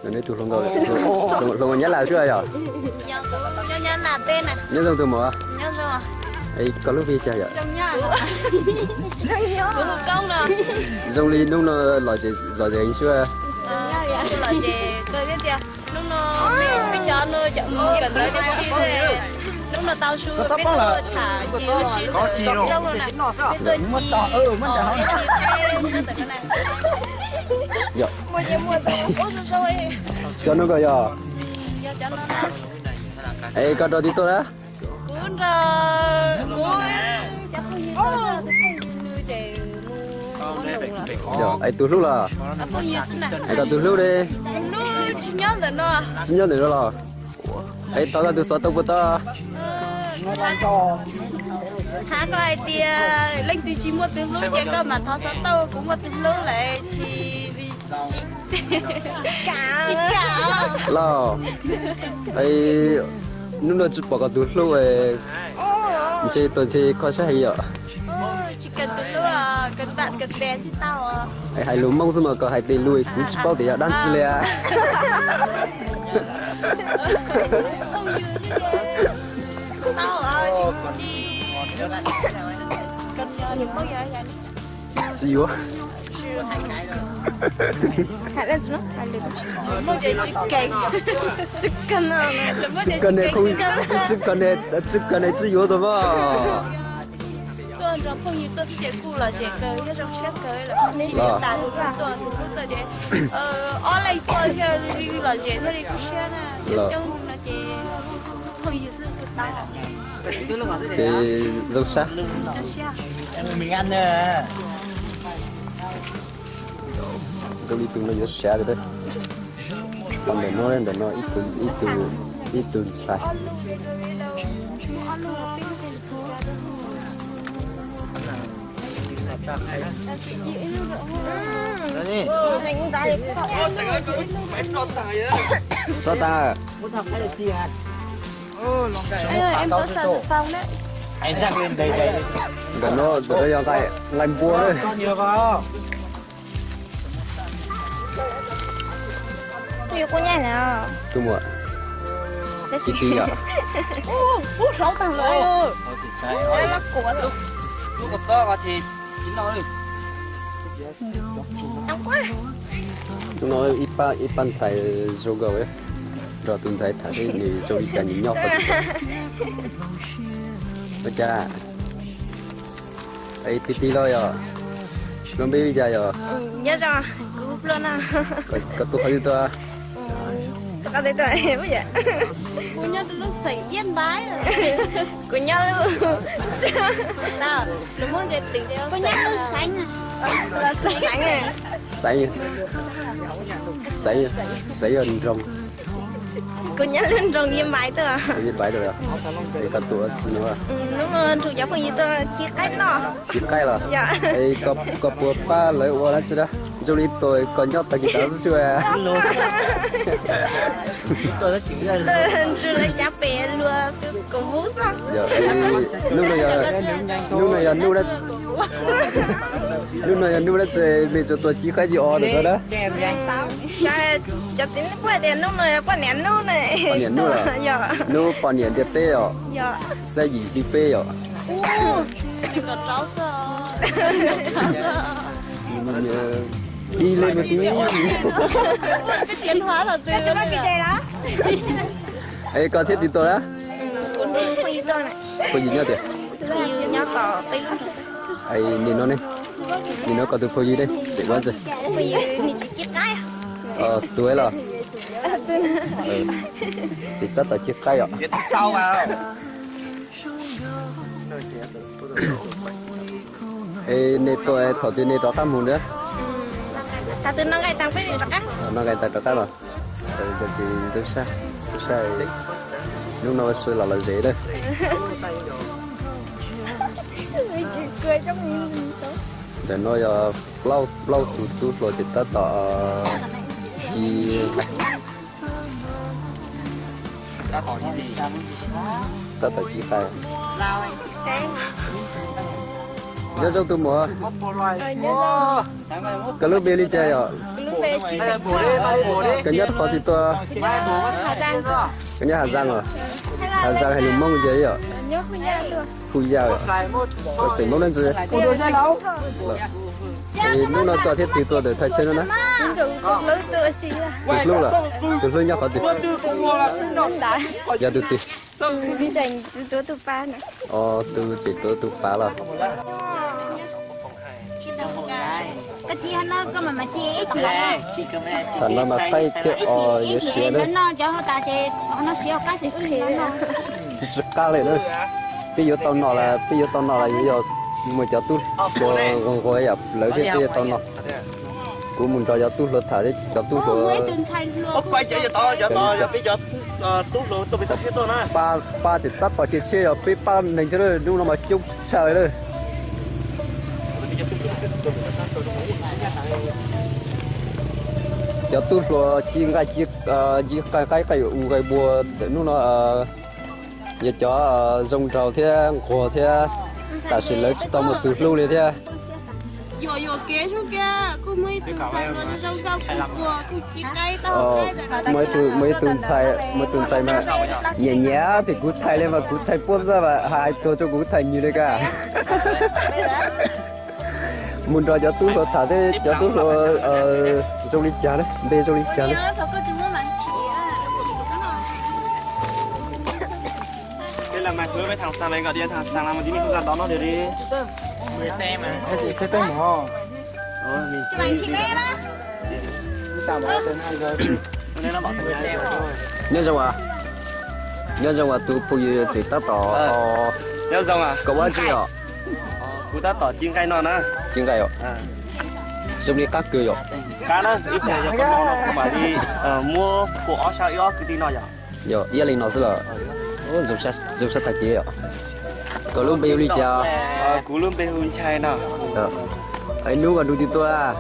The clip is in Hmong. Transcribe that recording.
Neb tus hluas nkauj, hluas nkauj Nyab Laj xwb yom? Nyob zoo tus muam. Koj hlub peb cas yom? Zoo li hnub no lom zem xwb. Hnub no peb cov no cov mus kawm ntawv tib si, hnub no tau su peb tuaj tsham ces ua si ntawm rooj no na, peb tuaj ci. Cov no koj yog? Es koj nrog twg tuaj na? Kuv nrog kuv, es tus hlub los? Es koj tus hlub ne? Tsis nyob ntawm no los? Es tau tau tus xov tooj puas tau? Hab koj hais tias leej twg tsis muaj tus hlub ces koj mam thov xov tooj, kuv muaj tus hlub lawm tsis kam los. Hnub no tsis pom koj tus hlub, ntshe tuaj ntshe kho siab heev yom. Tsis kawm tus hlub, kawm npam kawm pes tsis tau. Hais lus Hmoob xwb mas koj hais tej lus kuv tsis paub tias yog dab tsi li. Tsis yuav. Tsis kawm ne, tsis kawm ne tsis yuav tus mas. Tuaj nrog phooj ywg tuaj xwb ces kuj lom zem kawg thiab zoo siab kawg lawm. Tsis tas tus hlub tuaj, tus hlub tuaj ces ob leeg tuaj thiaj li lom zem thiaj li kub siab na. Coob coob no ces phooj ywg xwb tau. Ces zoo sab. Zoo li tus no yuav sav tiag. Ntawm no, ntawm no ib tug ntxhais. Rov tas. Ntawm no, ntawm no yog nqaij npua na. Tus muam. Ti ti yom. Hnub no ib pab ntxhais zoo nkauj nrog tus ntxhais tham seb nws zoo li cas, nws nyob qhov twg. Ua cas? Es tig tig los yog? Lub npe li cas yog? Koj tuaj qhov twg tuaj? Kuv nyob lub xeev Iab Npaiv. Kuv nyob lub, kuv nyob lub xeev, xeev, xeev nroog. Kuv nyob lub nroog Iab Npaiv tuaj. Iab Npaiv tuaj. Es koj tuaj tsis nyob? Hnub no nrog cov phooj ywg tuaj ci qaib noj. Ci qaib los? Es koj puas pab lawv ua dab tsi na? Zoo li tuaj koj nyob tag kis tas xwb. Nrog lawv cav pem luag tus koom hub xwb. Hnub no yog, hnub no yog hnub dab, hnub no yog hnub dab tsi me tsuas tuaj ci qaib ci os ntawm no na? Cov txiv neej poj tias hnub no yog poj niam hnub na. Poj niam hnub los? Hnub poj niam ntiaj teb os. Xab yim hli peb os. Ib leeg no ti. Es koj thiab twg tuaj na? Phooj ywg nyob tiag? Nim no ne, nim no koj tus phooj ywg ne tseem ua ntsis? Tus los? Tseem tab tom ci qaib os. Es nej tuaj thaum twg nej rov qab mus na? Noj nqaij tas rov qab los? Zoo sab, zoo sab. Hnub no sawv los lom zem na. Ntawm no yog plaub, plaub tus tub hluas ces tab tom ci, tab tom ci qaib. Nyob zoo tus muam. Koj lub npe li cas yom? Koj nyob qhov twg tuaj? Koj nyob Hà Giang os? Hà Giang hais lus Hmoob li cas yom? Phu Yaw. Koj xeem Hmoob dab tsi? Es hnub no koj thiab twg tuaj ntawm thaj chaw no na? Tus hlub los? Tus hlub nyob qhov twg? Yog tus twg? Os, tus tseem tuav tus pav los? Thaum no mas qaib thiab os yuav siav na. Tsis, tsis qab li na. Peb yuav tau no las, peb yuav tau no las yuav yog mus cov tub hluas nquag nquag yam lawv thiab peb yuav tau no. Kuv mus nrog cov tub hluas tham thiab cov tub hluas. Pab, pab tseem tab tom cia tshiab, yog peb pab neeg thiab, hnub no mas coob tshaj lawm. Cov tub hluas ci nqaij ci, ci nqaij qaib qaij u qaij npua ntawm hnub no yog cov zoo nraug thiab nquag thiab, tam sim lawv tsis tau muaj tus hlub li thiab. Muaj ib tug, muaj ib tug ntxhais, muaj ib tug ntxhais mas nyiam nyiam tias kuv thaij li mas kuv thaij puab xwb mas hais tuag rau kuv thaij nws li ka. Mus nrog cov tub hluas tham seb cov tub hluas zoo li cas na, npe zoo li cas na. Nyob zoo, nyob zoo as tus phooj ywg tseem tab tom, nyob zoo, koj ua dab tsi os? Kuv tab tom ci nqaij no na. Ci nqaij os. Zoo li qab kawg yom. Qab na, ib pliag yog kuv no kuv mam li muab phua ob sab ib ob kwv tij noj yom. Yog ib yam li no xwb los? Zoo sab tag kev yom. Koj lub npe hu li cas? Kuv lub npe hu Nchai no. Hnub koj nrug twg tuaj?